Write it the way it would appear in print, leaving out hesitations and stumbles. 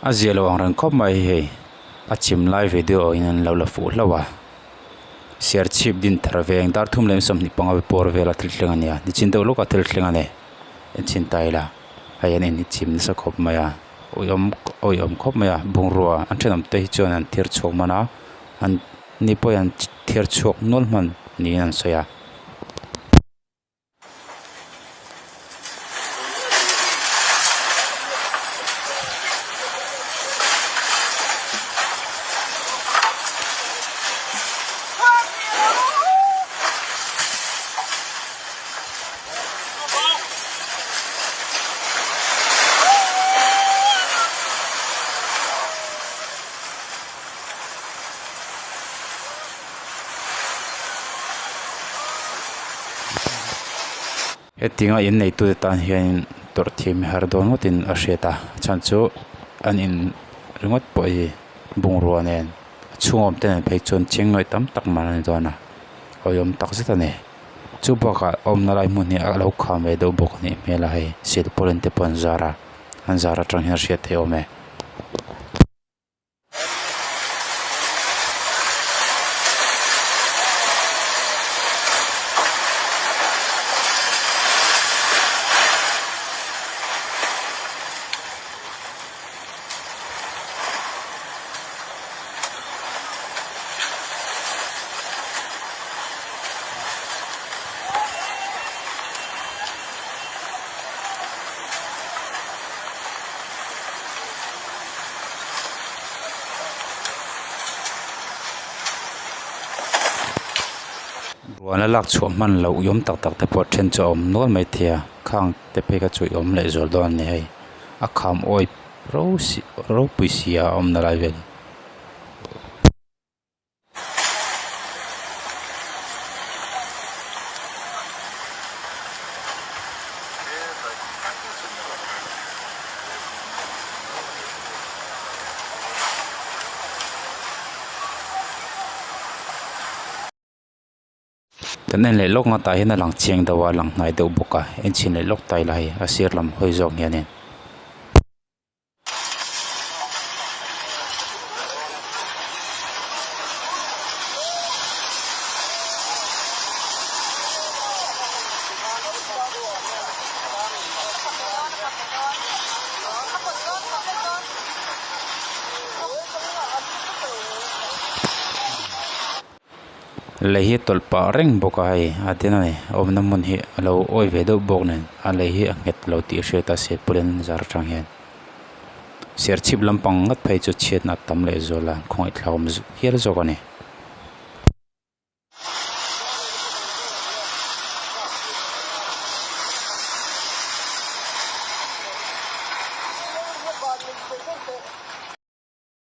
A zia lo ang reng khawp mai hei a chim lai video in an lo la fuh hlauh a serchhip din thar veng dar thum leh 25 pawr vela thil thleng a ni a nichin deuh lawka thil thleng a ni en chhin ta ila hei an in hi chim nasa khawp mai a awihawm awihawm khawp mai a bungrua an thenawm te hi chuan an thir chhuak hman a an ni pawhin an thir chhuak nual hman niin an sawi a. Hetinga in neitute tan hianin tawrh thiam hi har dawn ngawtin a hriat a a chhan chu an in ringawt pawh hi bungrua nen a chhung awm te nen phei chuan cheng nuai tam tak man a ni dawn a awihawm tak zet a ni chu bakah awmna lai hmun hi a lo kham ve deuh bawk a nih hmel a hei silpauline te pawh an zar a an zar atang hian a hriat theih awm e. Ruahna lak chhuah hman loh i awm tak tak te pawh then chu a awm nual mai thei a khang te phei kha chu i awm leh zual dawn a ni hei a kham awi ropui si a awmna lai vel hi. Kan en leh lawk nga tah hian a lang chiang deuh a a lang hnai deuh bawk a en chhin leh lawk ta ila hei a sir lam hawi zawk hianin. Lei hi a tawlh pah reng bawk a hei a tin a ni awmna hmun hi a lo awi ve deuh bawk nen a lei hi a nghet lo tih a hriat a silpauline zar atang hian serchhip lampang ngat phei chu chhiatna a tam leh zual a khawngaih thlauhawm hial zawk a ni.